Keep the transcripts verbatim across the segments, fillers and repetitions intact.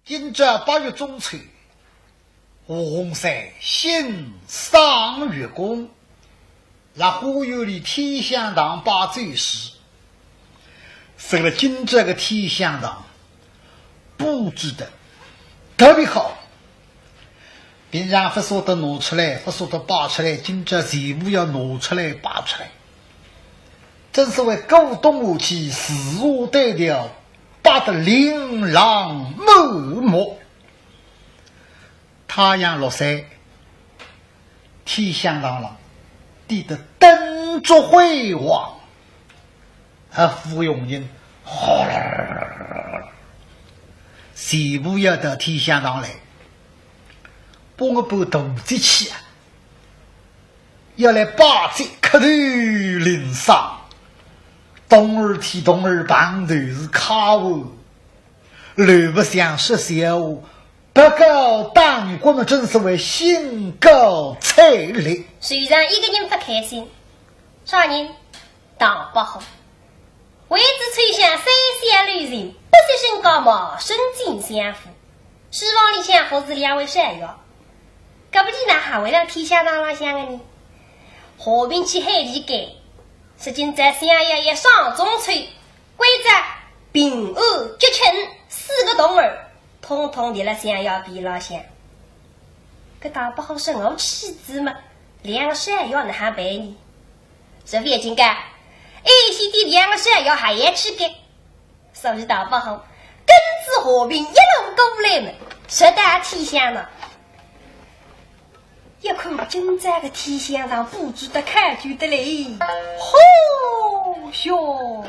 今朝八月中秋，华容山新赏月宫，辣花园里天香堂摆酒席。所以今朝个天香堂布置得特别好，平常勿舍得拿出来，勿舍得摆出来，今朝全部要拿出来摆出来。正所谓古董下去，字画对调， 摆得琳琅满目。太阳落山，天香堂浪点得灯烛辉煌，啊，服务佣人哗啦啦啦啦啦，全部要到天香堂来，帮我搬大节去啊！ 要来拜祭磕头领赏，冬儿天冬儿碰头是开胃，乱白相说笑话，不过当年我们真是为兴高采烈。虽然一个人不开心，啥人？唐伯虎。 为仔秋香三笑留情，不惜身高冒身进相府。书房里向服侍两位小丫，隔壁呢还为了天香堂浪向的呢。和平去海里间，说今朝相爷爷上中秋，关照平安吉庆四个童儿，统统立了相爷边浪向。搿唐伯虎说我去仔嘛，两个小丫哪还陪呢？ 是覅紧个，哎，先点两个小丫还要去个。所以唐伯虎跟仔和平一路过来嘛，直到天香堂。一看今朝个天香堂布置得考究得嘞，嚯哟！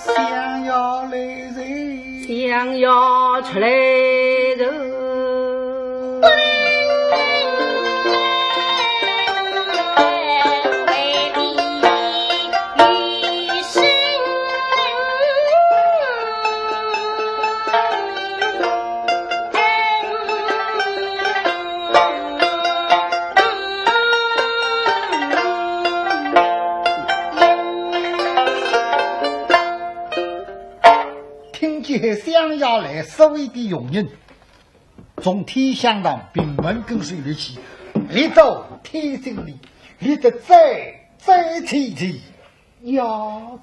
相爷来哉，相爷出来哉。听见相爷来，所有的佣人从天香堂屏门跟首立起，立到天井里，立得整整齐齐，鸦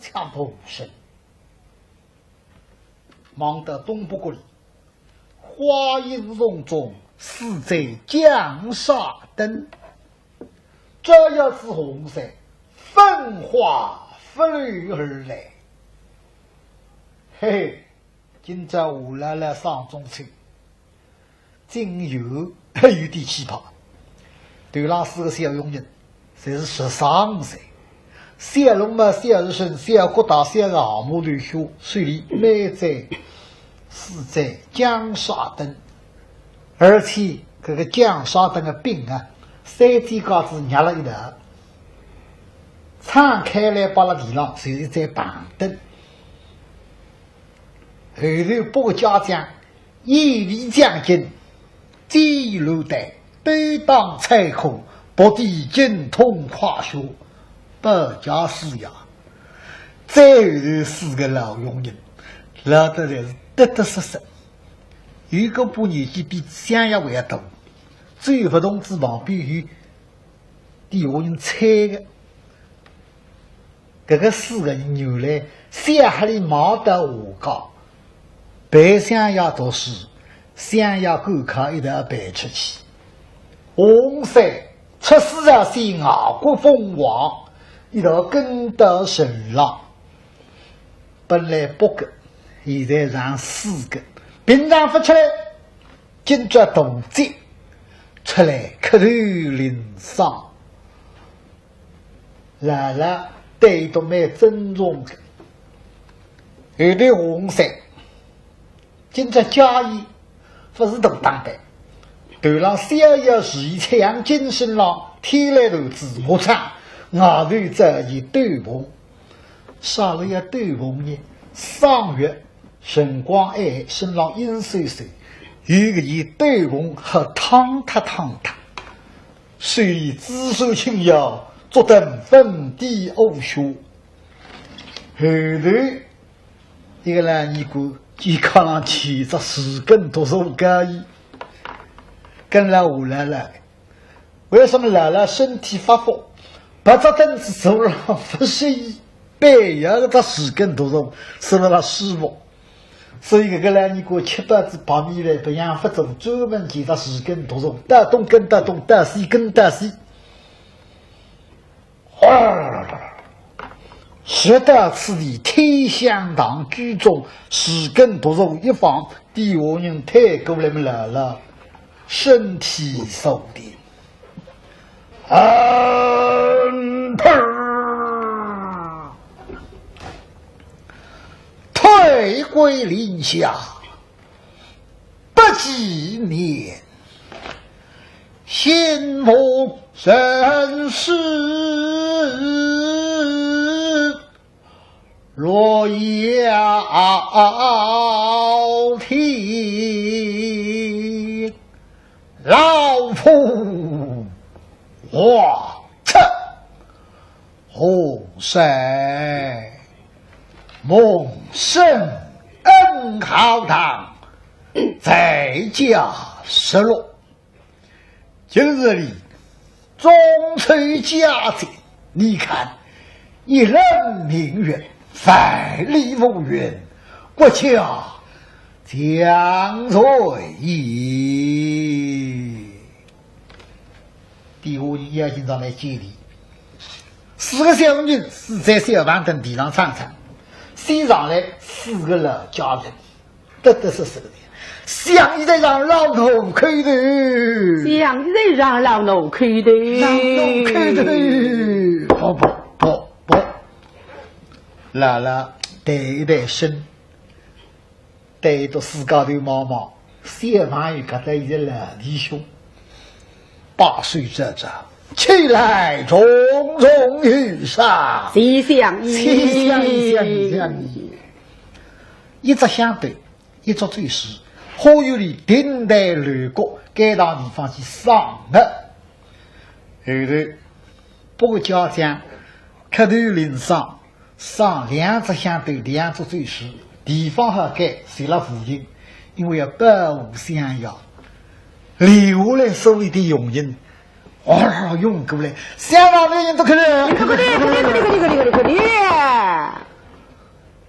雀无声。 望得东北角里，花影丛中，四周江山灯。这一枝红色，粉花飞流而来。嘿嘿，今朝我来了上中秋， 真有，有点气派。头浪四个小佣人，侪是十三五岁，小龙嘛，小时辰，小个大，小个蛤蟆头小，手里每只四只江山灯，而且搿个江山灯个柄啊，三只架子捏了一道，撑开来摆辣地浪，就是一只板凳。后头八个家将， 一位将军，金鹿带，斗当穿孔，步地精通快速，保驾护驾。再后头四个老佣人，老得来是得得瑟瑟。有个把年纪比相爷还要大，走勿动仔旁边有底下人搀个。 搿个四个人原来小黑里买到下家，陪相爷读书，相爷赶考一道陪出去。洪三出师朝鲜，外国封王，一道跟到城浪。本来八个，现在剩四个，平常勿出来，今朝大节出来磕头领赏。 老老对伊倒蛮尊重个。后头洪三，今朝家宴勿是大打扮，头浪小腰是一样，紧身浪天蓝缎子木衫，外头着一斗篷。啥个要斗篷呢？赏月辰光晚，身浪阴森森，有个一斗篷好烫脱烫脱。 手里紫苏青药，足蹬粉底乌靴。后头一个老尼姑，肩胛浪系只树根读书高椅，跟牢下来了。为什么老老身体发福，爬只凳子坐了勿适意，板要搿只树根读书，坐了舒服。 所以搿个老尼姑吃饱仔白米饭，勿样勿做，专门系只树根读书，到东跟到东，到西跟到西。哗啦啦啦啦，直到此地天香堂居中，树根读书一放，底下人退过来么，老老身体坐定。 嗯，砰！退归林下不及眠，心无人事，若要听。 老夫王策，洪三，蒙圣恩浩荡，在家失落。今日里 中秋佳节，你看，一轮明月，万里无云，国家将在夜。底下人要紧上来见礼。四个小人，四只小板凳地浪撑撑，先上来四个老家人。 得得瑟瑟个，相爷在上，老奴叩头。相爷在上，老奴叩头。老奴叩头。好吧，老老抬一抬身，对着自家头望望，小朋友搿搭一个老弟兄，把手招招，起来，重重有赏。谢谢你，谢谢你，谢谢你。一只响头，一只嘴势，花园里亭台楼阁，该搭地方去赏月。后头，不过家将，磕头领赏，赏两只响头，两只嘴势，地方好改，就勒附近，因为要保护襄阳。留下来所有的佣人，哗啦啦涌过来，襄阳的人都看了，快点，快点，快点，快点，快点，快点。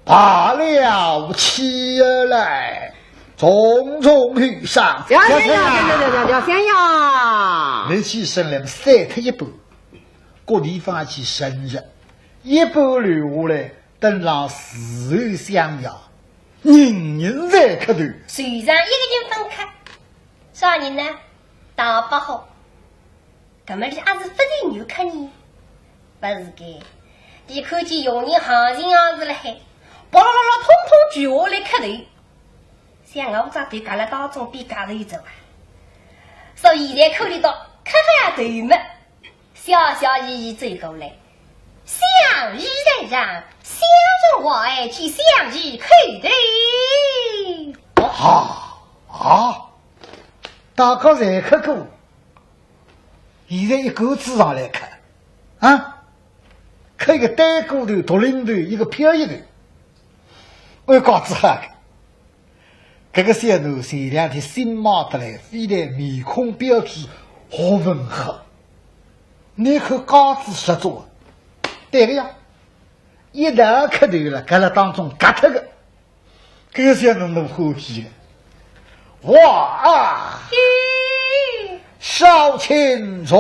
罢了，起来，重重有赏。小襄阳，小襄阳，小襄阳。立起身来，散脱一半，各地方去审着，一半留下来，等上侍候襄阳，人人侪磕头。虽然一个人分开，啥人呢？大伯好。 搿么俚阿是勿是有客人？勿是个，俚看见佣人行情行势辣海，哗啦啦啦统统跪下来磕头。想我只头夹辣当中比夹头走啊。所以现在看俚笃磕勿下头么，笑笑嘻嘻走过来，相遇在上，相逢花爱去相遇磕头。啊啊！大家侪磕过， 现在一个子上来磕，啊，磕一个单个头、独领头，一个漂移头，哎，架子好个。搿个小囡前两天新买得来，非但面孔标致，学问好，你看架子十足啊。对个呀，一旦磕头了，搿辣当中夹脱个。 搿个小囡囡欢喜个。哇啊！咦，少卿重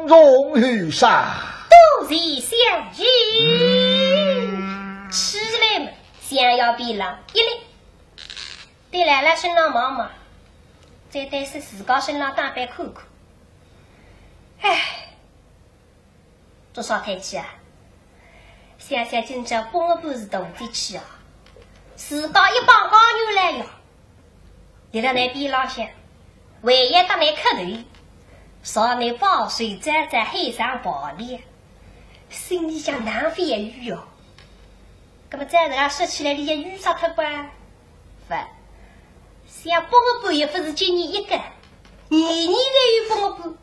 重有赏。多谢相爷。嗯。起来么，襄阳边浪一立，对老老身浪望望，再对自家身浪打扮看看。唉， 做啥太气啊？想想今朝八月半是大节气啊，自家一帮家眷来呀，立辣倷边浪向，还要搭倷磕头，朝倷拜手招招喊声罢了，心里向难翻译哦。葛么再搿样说起来，俚也冤煞脱个？勿，想八月半也勿是今年一个，年年侪有八月半。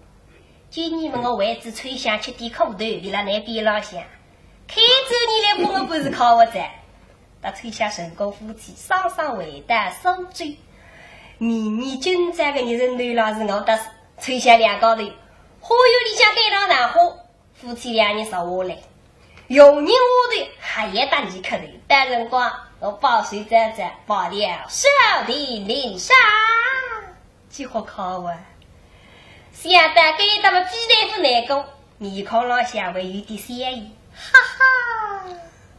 今年么我为仔秋香吃点苦头，立辣倷边浪向，开仔年来八月半是靠勿着。搭秋香成功夫妻双双回到苏州。明年今朝个日辰头浪是我搭秋香两家头，花园里向盖上场化，夫妻两人坐下来，佣人丫头还要搭俚磕头，到辰光我拜手招招，罢了，少提名赏。 几好看哇！想到该搭么，皮蛋勿难过，面孔浪向还有点笑意，哈哈。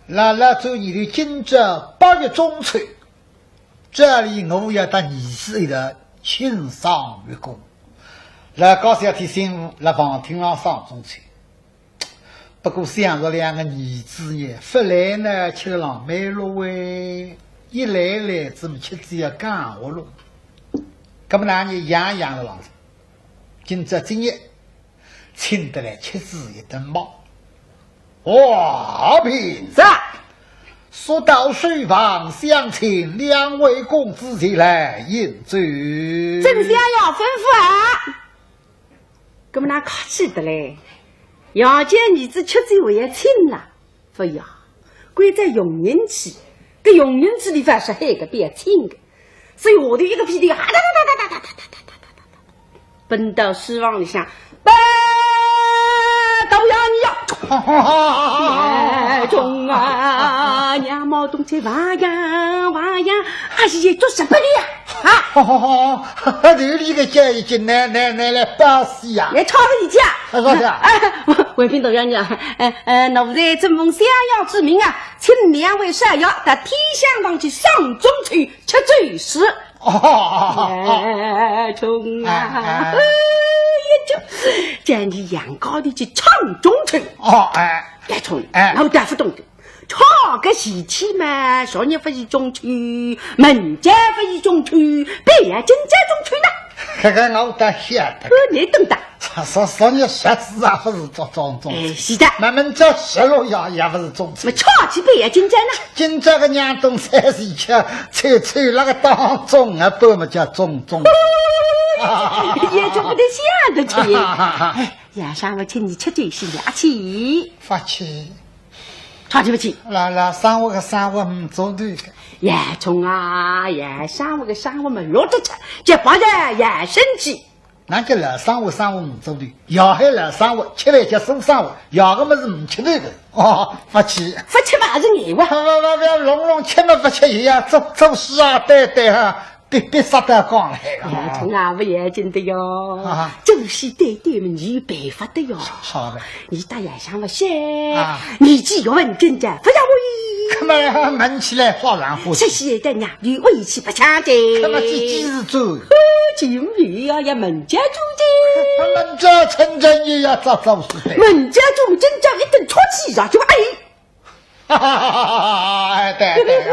老老转念头，今朝八月中秋，照理我要搭儿子一道庆上月宫，老家小提醒辣房厅浪赏中秋。 不过想着两个儿子呢，勿来呢，吃了浪蛮落喂，一来来，怎么吃仔要讲活路？葛么哪能样样了浪？今朝今日，请得来吃仔一顿吧。华平。在。速到书房相请两位公子前来饮酒。丞相爷吩咐啊。 葛么哪客气得嘞？杨家儿子吃酒还要请啦？勿要，关照佣人去，搿佣人去俚勿是喊个，覅请个。所以下头一个屁颠啊哒哒哒哒哒哒哒哒哒哒哒，奔到书房里向，报大王爷呀！哎，中啊，娘毛东西哇呀哇呀，还是也做什么的呀？啊！好好好，头里个叫一句，拿拿拿来报喜呀！来吵了一架。啊，是啊。哎，回禀大王爷，哎，呃，奴才遵奉襄阳之命啊，请两位少爷到天香堂去赏中秋，吃酒食。哦，哎，冲啊！哎，哎。哎呀，就叫伲杨家头去赏中秋。哦，哎。哎，冲，哎。我大勿懂的。唱个戏曲嘛，昨日勿是中秋，明朝勿是中秋，半夜今朝中秋呢。搿个我倒晓得。呃，你懂得。昨，昨，昨日十四也勿是中，中，中秋。哎，是的。明朝十六也，也勿是中秋。那唱起半夜今朝呢？今朝个娘冬三十七，秋，秋那个当中啊，半么叫中，中。也就不得想得起。哎，夜上我请你吃酒是夜去。勿去。 唱起勿起？老，老生活个生活唔做对个。夜冲啊，夜生活个生活嘛，落得吃，吃饱了夜生气。哪个老生活生活唔做对？夜还老生活，吃饭吃苏生活，夜个么是唔吃对个。哦，勿去。勿吃嘛还是眼活。勿，勿，勿，勿要弄弄吃嘛勿吃，也要做，做事啊，对，对啊。 别，别杀得讲了。哎，从啊，勿要紧的哟。啊。做事对对嘛，你有办法的哟。好的。你大爷想勿想？啊。你只要问真的，勿要问。那么问起来，好然后。这些的呀，你问起不讲的。那么这几日做？哦，就有啊，要问家做的。那么这成真也要早早死的。问家做，真正一顿出气啊，就哎。 哈哈哈哈哈！哎，对，对，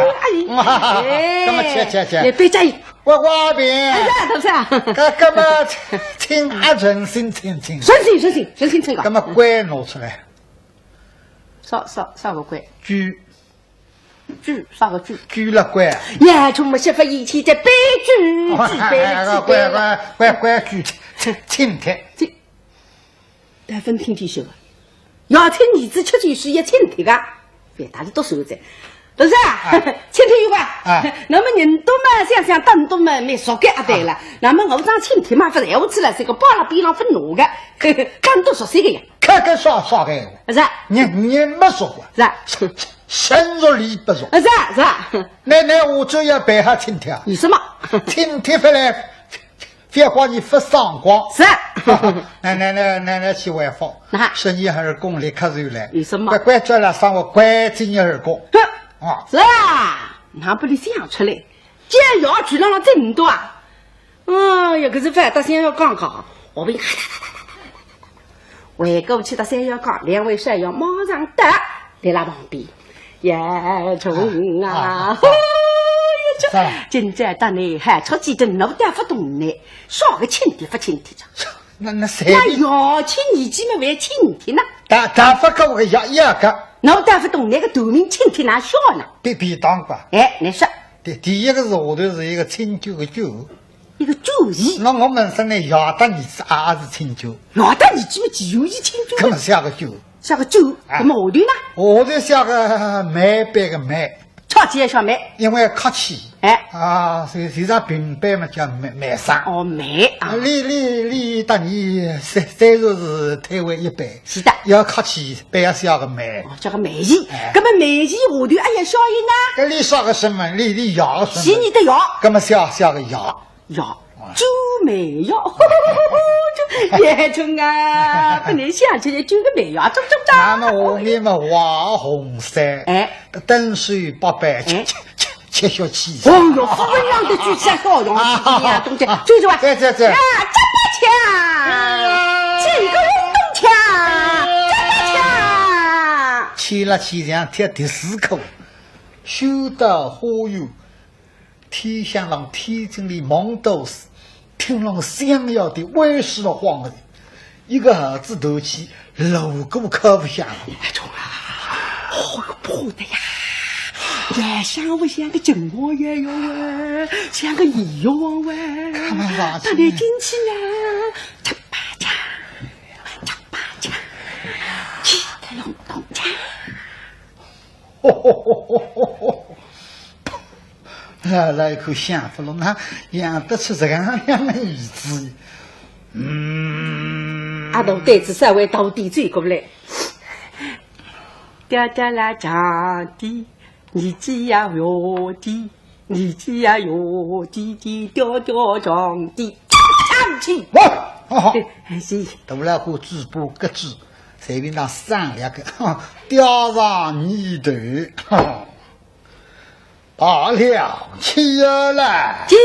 啊。哎，那么，去，去，去。你别在意。我，我阿平。哎呀，大嫂。搿，搿么，请阿顺先请，请。顺请，顺请，顺请请讲。搿么，关拿出来。啥，啥，啥个关？酒。酒，啥个酒？酒了关。呀，从没吃饭以前再杯酒，几杯了，几杯了。关，关，关，关酒，请，请帖。这 但勿听见说个，要请儿子吃酒是要请帖个，别大家都说着。老师啊，哎。请帖有啊。哎。那么人多嘛，想想当多嘛，蛮熟个啊，对了。啊。那么我张请帖嘛，勿是我吃了，这个包了边浪勿拿个，当多熟悉个呀。搿个啥，啥个闲话？是啊。你，你没说过。是啊。生，生熟礼不熟。啊，是啊，是啊。那，那我就要办下请帖啊。有什么？请帖勿来， 覅怪你勿赏光。是。那，那，那，那，那去回复。那。十二宫里可出来。有什么？乖，乖，叫了上我乖，十二宫。哼。啊。是啊，哪不里想出来？这要去让了这么多啊？哎呀，可是反倒想要讲讲，我被 回过去搭三爷讲，两位少爷马上到，来了旁边。爷冲啊，啊，啊，哎呀，这，啥？今朝到呢，还出几顿，我带不动呢，啥个请帖不请帖着？那，那谁？那要请你怎么会请帖呢？大，大不过个要，要个。我带不动那个头名请帖哪说呢？别，别当官。哎，你说。第，第一个是下头是一个请酒个酒。 一个酒字。那我们说呢，爷搭儿子也是请酒。爷搭儿子么只有一请酒。搿么写个酒。写个酒，哎。搿么下头呢？下头写个梅，杯个梅。啥体要写梅？因为客气。哎。啊，所以，所以平辈嘛叫梅，梅生。哦，梅啊。俚，俚，俚搭俚虽，虽然是推位一辈， 是的。要客气，必要写个梅。哦，叫个梅字。哎。搿么梅字下头还要写一个？搿俚啥个身份？俚，俚爷个身份。是你的爷。搿么写，写个爷。爷。啊。酒梅爷。爷冲啊，不能想起来酒个梅爷，中，中，中。那么下面嘛，华红衫。哎。 登水八百，哎。七，七，七，七血气。哦哟，夫人浪的举起来高用，啊，是这样东西，啊，追着吧。对，对，对。啊，这么强，哎呀。这个运动强，哎呀。这么强。去了去像贴第四口，修道花园，天香浪天井里忙到死，听浪想要的为是了慌了。 一个儿子头起，路过可不响了。哎，冲啊！哦哟，怕的呀！也像我像个城隍爷哟喂，像个阎王喂。看看啥去？他得进去呀，嚓吧嚓，嚓吧嚓，去得隆咚嚓。 来，来一口香不咯，那养得出这样样的儿子。嗯。阿东对仔稍微倒点嘴过来。调调来长的，年纪呀小的，年纪呀小的，的调调长的，唱起。哇，好好。对，还是。大老虎嘴巴咯吱，随便哪商量个，吊上你头。 大梁起来，起。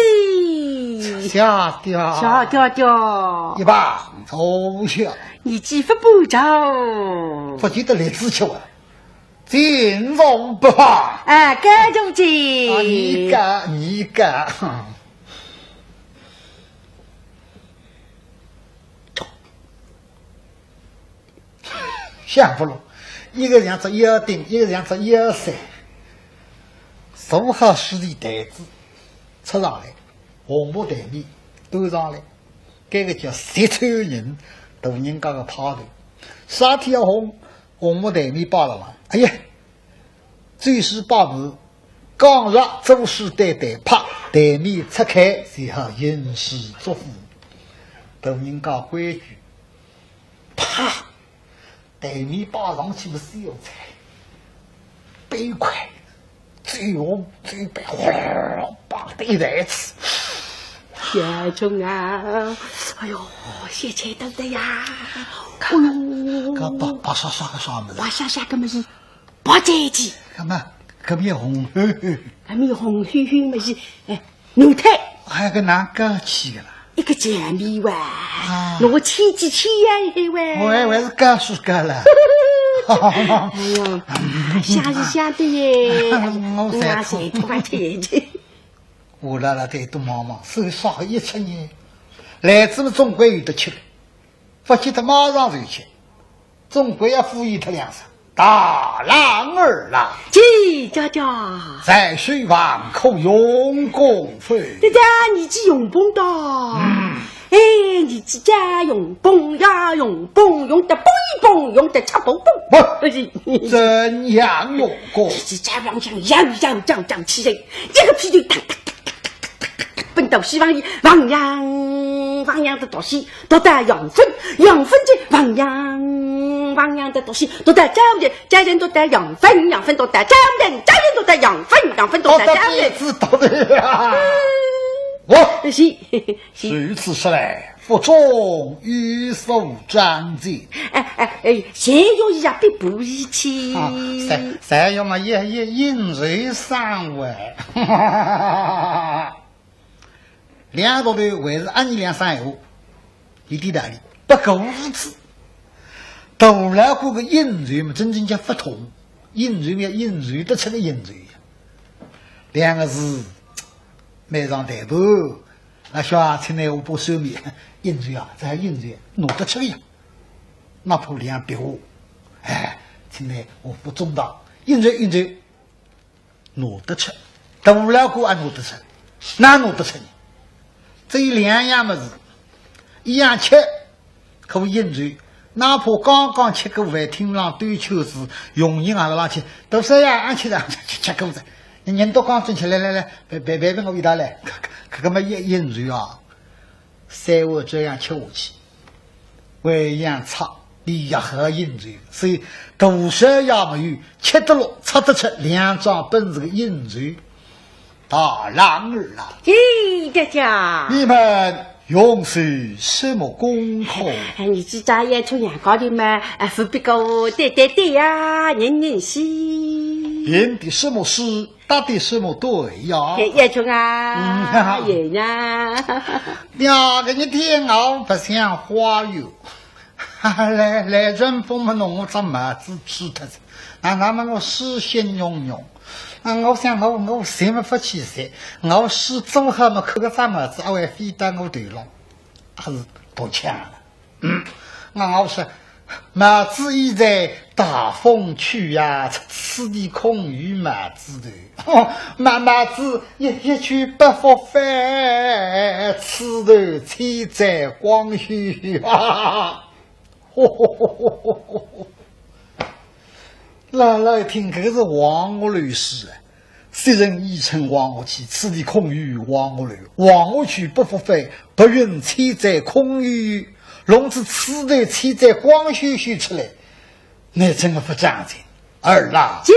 下掉，下掉掉。一旁坐下。你几分不着？不记得来之前啊，进房吧。哎，搿种进。啊，你讲，你讲。想勿落，一个像只妖精，一个像只妖僧，坐好书台台子，出上来，红木台面端上来，搿个叫食酒人，大人家个派头。啥体要红，红木台面摆了啦。哎呀，酒水摆满，讲着做事对对，啪，台面拆开，随后吟诗作赋。大人家规矩，啪，台面摆上去么是有菜，杯筷、酒壶、酒杯，哗啦啦啦摆得一台子。小春啊，哎哟，小菜多得呀！哎哟，搿白白刷刷个啥物事？白刷刷个么是白斩鸡。搿么，搿面红吼吼。搿面红吼吼么是，哎，奴才。还有个哪个去个啦？一个贱婢哇，啊。我千金千万海哇。我还，我还是告诉个了。哎哟，想是想得耶，我才我也是不管天的。我辣辣对都忙忙，手少一出呢，来子么总归有得吃，勿吃得马上就吃。 总归要敷衍他两声。大郎儿啦，见姐姐。在书房可用功否？姐姐，你去用功的。嗯。哎，你去家用功呀，用功，用得蹦一蹦，用得吃蹦蹦。不，哎，怎样用功？是家用像样样样样起来，一个屁股当当当当当当当，奔到书房里，汪洋汪洋的读书。 读到羊粪，羊粪去汪洋汪洋的读书，读到灶前，灶前读到羊粪，羊粪读到灶前，灶前读到羊粪，羊粪读到灶前。读到底子读的呀。嗯。我是，是。如此说来，腹中有所长进。哎，哎，哎，谁有一下必不义气。啊，谁，谁有嘛也，也饮水三碗。两个大头还是阿你两声闲话，有点道理。不过如此，大老倌个饮酒嘛，真正叫勿同。饮酒嘛，饮酒得出个饮酒呀。两个字，蛮上台步。那小啊，请来我把手面，饮酒啊，这还饮酒，拿得出个呀。哪怕两笔话，哎，请来我把中道，饮酒，饮酒。 拿得出，大老倌也拿得出，哪拿得出呢？只有两样物事，一样吃，可以饮酒，哪怕刚刚吃过饭，厅浪兜圈子，佣人也勿浪吃，大少爷，俺吃了，吃，吃过哉，人都刚正吃，来来来，陪，陪，陪陪我一道来，搿，搿，搿个么饮，饮酒啊。 三碗这样吃下去，胃样差，你也好饮酒，所以大少爷没有吃得落，吃得出两桩本事个饮酒。大郎儿啊，咦，爹爹。你们用些什么功课？哎，你去找野炊娘搞的嘛，哎，不必给我对对对呀，忍忍气。吟的什么诗？ 答的什么对呀？哎，野炊啊，嗯。爷呀。两个人天熬不像花园。来，来，人风么弄我只帽子吹脱了。啊，那么我诗心融融。啊，我想我，我心么不起噻，我诗做好么，扣个只帽子，还会飞到我头上，还是不抢了。 嗯，那我说，帽子已在大风吹呀，此地空余帽子头。哦，帽，帽子一，一去不复返，此地千载光休。哈哈哈哈。 老老一听，搿个是黄鹤楼诗啊。昔人已乘黄鹤去，此地空余黄鹤楼。黄鹤去，不复返，白云千载空余。弄仔此地千载光休休出来，那真个勿正经。儿啦，是。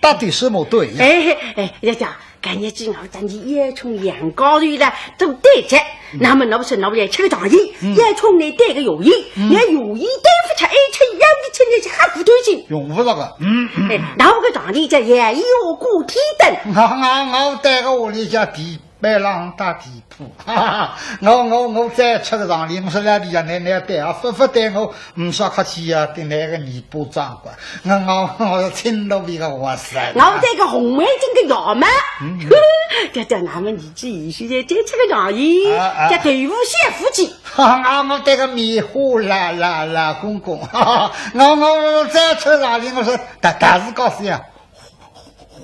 答的什么对呀？哎，哎，哎，要讲 搿日子我搭你野炊娘搞出来做对子，嗯。那么老师老爷吃个状元，嗯。野炊呢对个容易，嗯。连容易对勿出，还吃要一吃呢是还不对劲。用勿着个，嗯，嗯。哎，那个状元叫爷爷过天灯。我，我，我对个屋里向地板浪打地铺，哈哈，我，我，我再出个场里，我说老弟呀，倷，倷对啊，勿，勿对我，呒啥客气呀，对倷个尾巴长官，我，我，我请到一个活塞。我对个红围巾个爷们，嗯。呵呵，这，这，那么你这一时间这，这个场里，啊，啊。这对付小夫妻。哈哈，我，我对个棉花啦，啦，啦，公公，哈哈，我，我，我再出场里，我说，但，但是告诉你啊，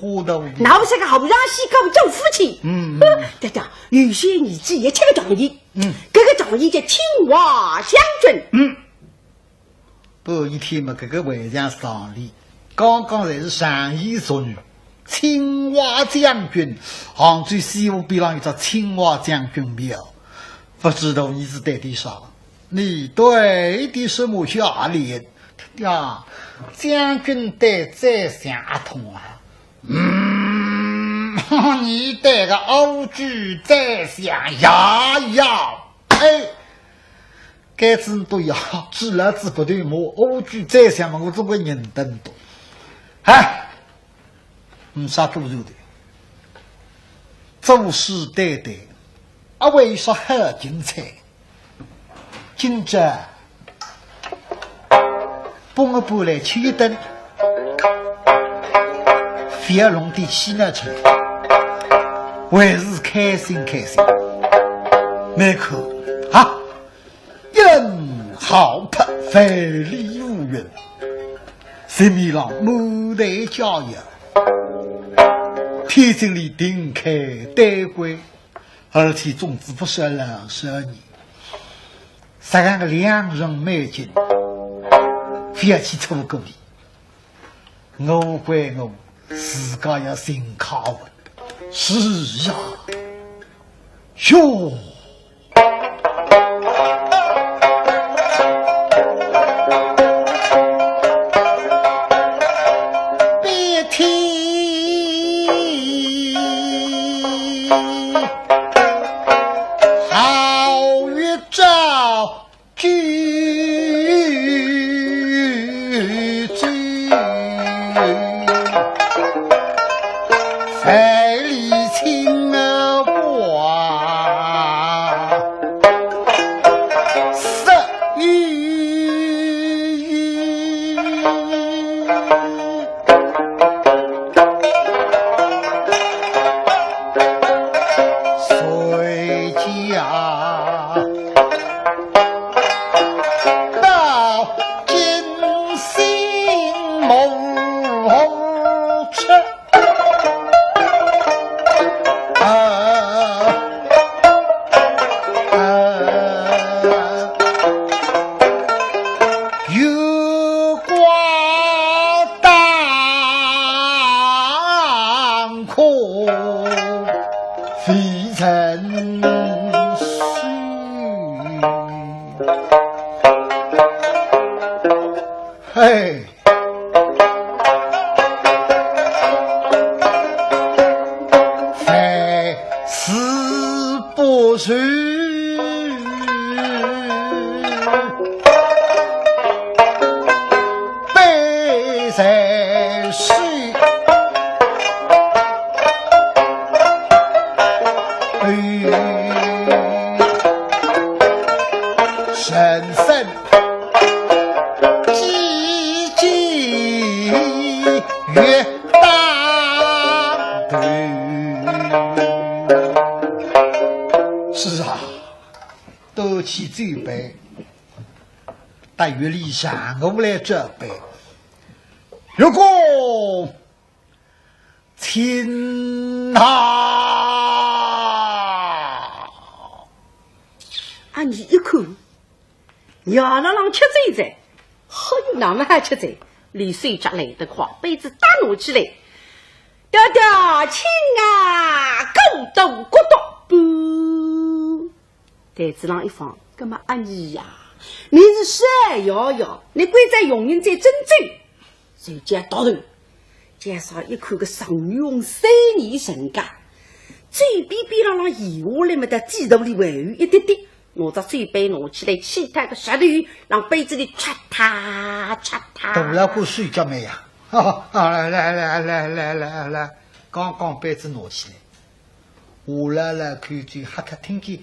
花头。那我是个好让西高中夫妻。嗯。对对，有些年纪也吃个长衣。嗯。搿个长衣叫青蛙将军。嗯。不一天嘛，搿个围墙上里，刚刚侪是上衣淑女。青蛙将军，杭州西湖边浪有只青蛙将军庙，不知道你是对的啥？你对的什么下联？ 呀，将军对宰相阿通啊。嗯，你对个乌龟宰相呀呀，哎，该子都呀，知了子不对么？乌龟宰相嘛，我总归认得多。哎，呒啥多说的。做事对对，阿会说好精彩。 今朝帮我搬来吃一顿，覅弄点气闹出来，还是开心开心。蛮好啊，一顿好拍，万里无云，席面浪满台佳肴，天井里定开对桂， 而且粽子勿少老少年，实梗个良辰美景，覅去错过哩。我怪我自家要寻客户。是呀，哟。 别提好月照君子，万里青花 色欲。谁家到今心无处？ 啊，啊，月光当空飞尘碎。嘿。 万事不如，杯在手。哎，人生 几经月当头。是啊，端起酒杯，搭月里向我来这杯。月光 请啊！啊，你一看，娘辣浪吃醉哉，好有那么好吃醉，李水脚来得快，杯子搭拿起来，爹爹，请啊，咕嘟咕嘟，噗。 台子浪一放，葛末阿二呀，你是啥呀呀？你关照佣人再斟酒，谁家倒头？介绍一看个状元三年人家，嘴边边浪浪闲话来么，搭嘴肚里还有一滴滴，拿只酒杯拿起来，掮脱个舌头，让杯子里唰嗒唰嗒。大老倌水脚慢呀，哈哈，来来来来来来来，刚刚杯子拿起来。我老老看见吓得听见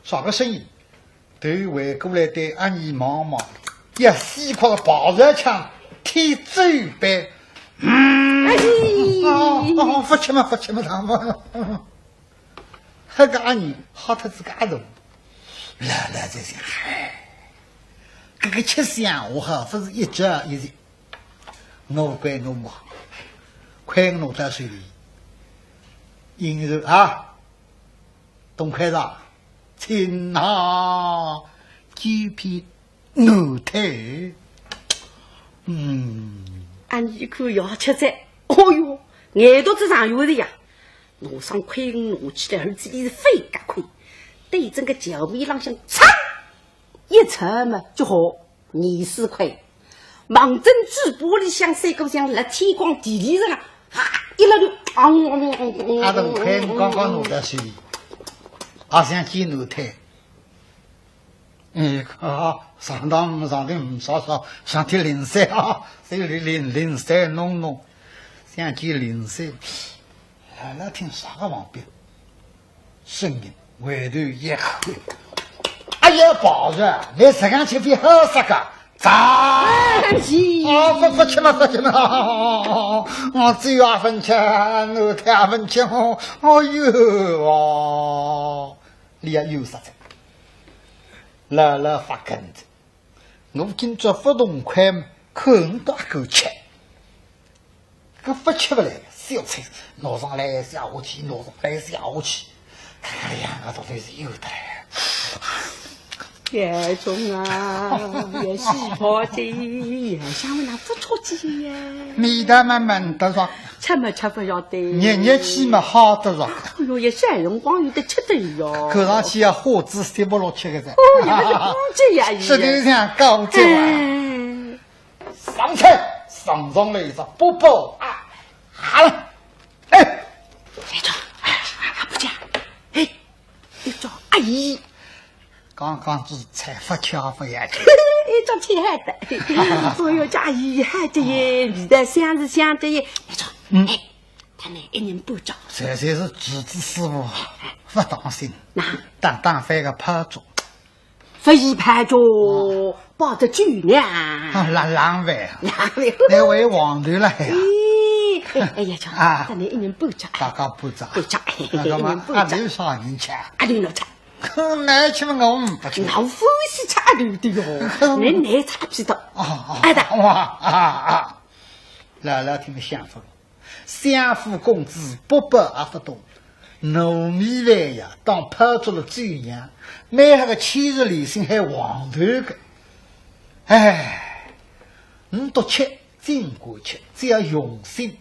啥个声音，头回过来对阿二望望，一死快个跑上墙，天走一般。嗯，哎，哦，哦，勿吃嘛，勿吃嘛，他们。那个阿二吓得自家动，老老在想，嗨，这个吃相我好，不是一朝一日。 我管我忙，快我拿到手里。应酬啊，东块上，请拿九品奴才。嗯，阿二一看要吃哉，哦哟，眼肚子上有的呀，拿双筷拿起来，而且是飞夹筷，对准个轿面浪向嚓一插嘛，就好。 廿四块，望准嘴巴里向三个像辣天光地里上啊，哈，一粒头，啊，阿东块刚刚拿到手里，也想见奴才。哎，啊，上当上当，少少，上天零三啊，这里零零三弄弄，想见零三，老老听啥个毛病？ 声音回头一看，哎呀，宝玉，你这样吃饭好啥个？咋？啊，不，不吃了，不吃了。我只有二分吃，我太二分吃，哦，哦哟，哦。你也有啥子？老老发梗子，我今朝勿动筷，看勿到口吃。 搿勿吃勿来，小菜拿上来下下去，拿上来下下去，搿两个到底是有的来。严重啊，也是跑的，也想问哪勿出去呀？味道嘛闻得着，吃嘛吃勿着的，热热气嘛好得着。哎哟，也啥辰光有的吃的哟。看上去也花子三不落吃个噻。哦，也勿是公鸡呀，也。是的，像高脚啊。哎。 上菜，上上来一只八宝啊，好了，哎，来着，哎，不讲，哎，一只，哎，刚刚是菜发巧不要紧，一只挺好的，哎呦，这哎，好的耶，味道香是香的耶，来着，嗯，哎，他们一人半只，这才是侄子师傅不当心，那，当当翻个泡粥。 不一盘粥，包得住呢。啊，浪浪费啊。浪费。那我也黄头了呀。咦，哎呀，啊，咱们一人半只，大家半只。半只，那个嘛，一人半只。阿头啥人吃？阿头侬吃。哼，那吃嘛，我们不吃。我欢喜吃阿头的哟，那那差不多。啊，啊，哎的。哇，啊，啊。老老听了想法。 相府公子八宝也勿懂，糯米饭呀，当泡粥了酒样，蛮好个，千日里向还黄头个。哎，侬多吃，尽管吃，只要用心。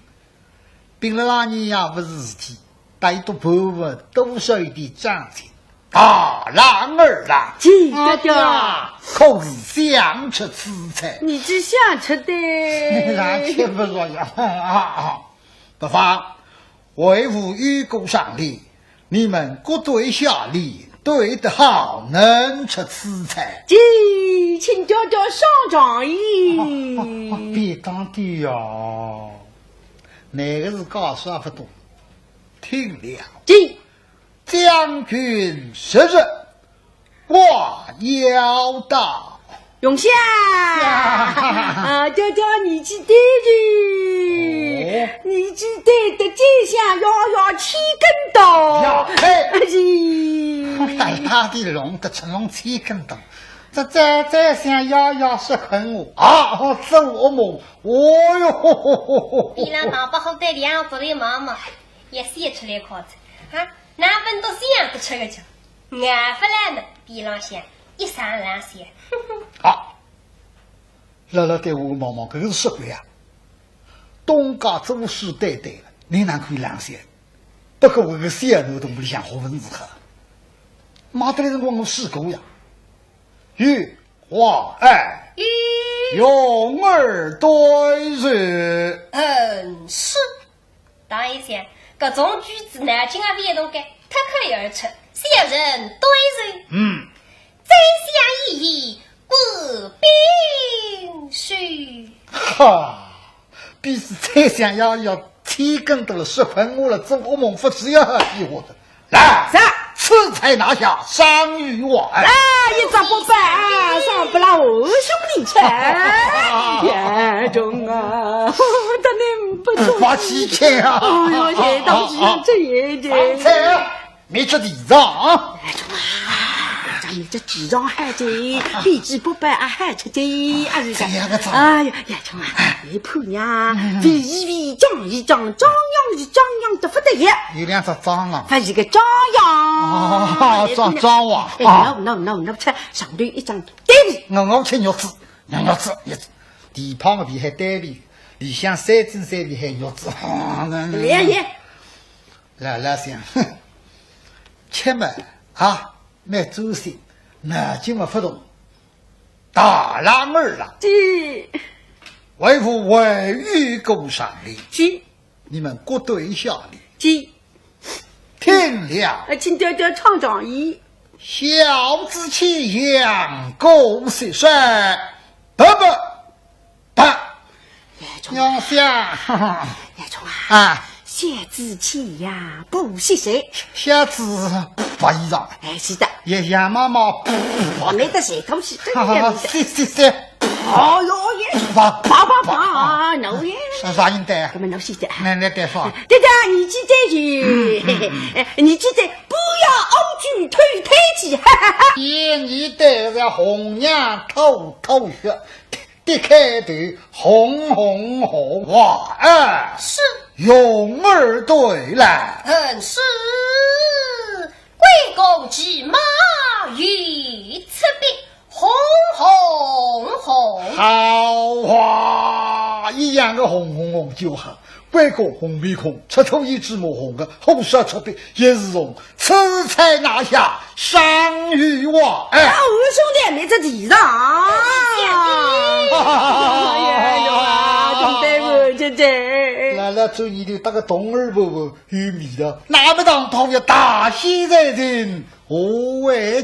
病了啦，你也勿是事体，但有多半分，多少有点长进。 大郎儿啊，姐，爹爹。啊，可是想吃此菜？你只想吃的。那吃不着呀。啊，啊，不妨，为父有个赏礼，你们各对下联，对得好，能吃此菜。姐，请爹爹赏状意。啊，啊，啊，便当的呀。那个是告诉勿懂，听了。姐。 将军十日挂腰刀。容下。啊，爹爹，你去对去，哦。你去对得见相爷爷千根刀。呀，嘿。哎呀。哎，他的弄得成龙千根刀，这，这，这相爷爷是恨我啊，我做噩梦，哦哟，吼吼吼吼吼。伊拉老伯好对两只来望望，也是一出来靠着啊。 那分到想得出个去，俺不来呢，地浪向一身冷汗。啊，老老对我望望，搿个是什么呀？东家做事对对了，你哪可以冷汗？不过我个小奴洞里向好文字哈，买得来辰光我试过呀。有话哎，有。容儿对受。嗯，是。 当一想，搿种句子南京也勿懂个，脱口而出，小人对受。嗯。宰相爷爷，官兵受。哈，比是宰相爷爷千一根头了，十分我了，做噩梦不是要几化的。来，是。此菜拿下，赏与我。哎，一只八宝啊，赏拨了我兄弟吃。严重啊，我的命不错。不起钱啊。哎呦，谢道士这一点。上菜啊，你吃地上啊。哎，中啊，咱们这地上海的，比起八宝啊，还吃的，啊，是这样个。哎呀， 呀，穷啊，你婆娘，喂一喂，装一装，张扬是张扬得不得了。有两只张啊。勿是个张扬。哦，哎，张，张啊。哎，啊。喏，喏，喏，喏，吃上头一张单皮。我，我吃肉子，肉子，肉子，地胖个皮还单皮，里向三斤三皮还肉子。来也。来，来，行。哼，吃嘛，啊，蛮专心，眼睛嘛勿动。 大郎儿啊，是。为父未遇过上联，是。你们各对下联，是。听了。呃，请爹爹唱上一。小子气，杨过雪山，不不不。杨香，哈哈。严重啊，啊。小子气呀，不识谁。小子，勿衣裳。哎，是的。也杨妈妈，勿，没得谁东西，真的没得。是，是，是。哦哟，也，啪，啪，啪，啪，侬也。啥，啥人的？搿么侬是的。那，那得说。对的，你记得是，嗯，嗯，嗯。你记得不要အောင်去推推挤，哈哈哈。也你得让红娘偷偷学， 的开头，红红红，哇，哎，是。容儿对来。嗯，是。关公骑马，一出兵，红红红。好啊，一样个红红红就好。 关公红面孔，赤兔一只马红个，虎煞出鼻也是红，此菜拿下，赏与我。哎。啊，我兄弟没这地上。哎呀，哎呀，真对不起，这。来了，注意的，打个动儿不不，有味道。那么当头要大喜在人，何为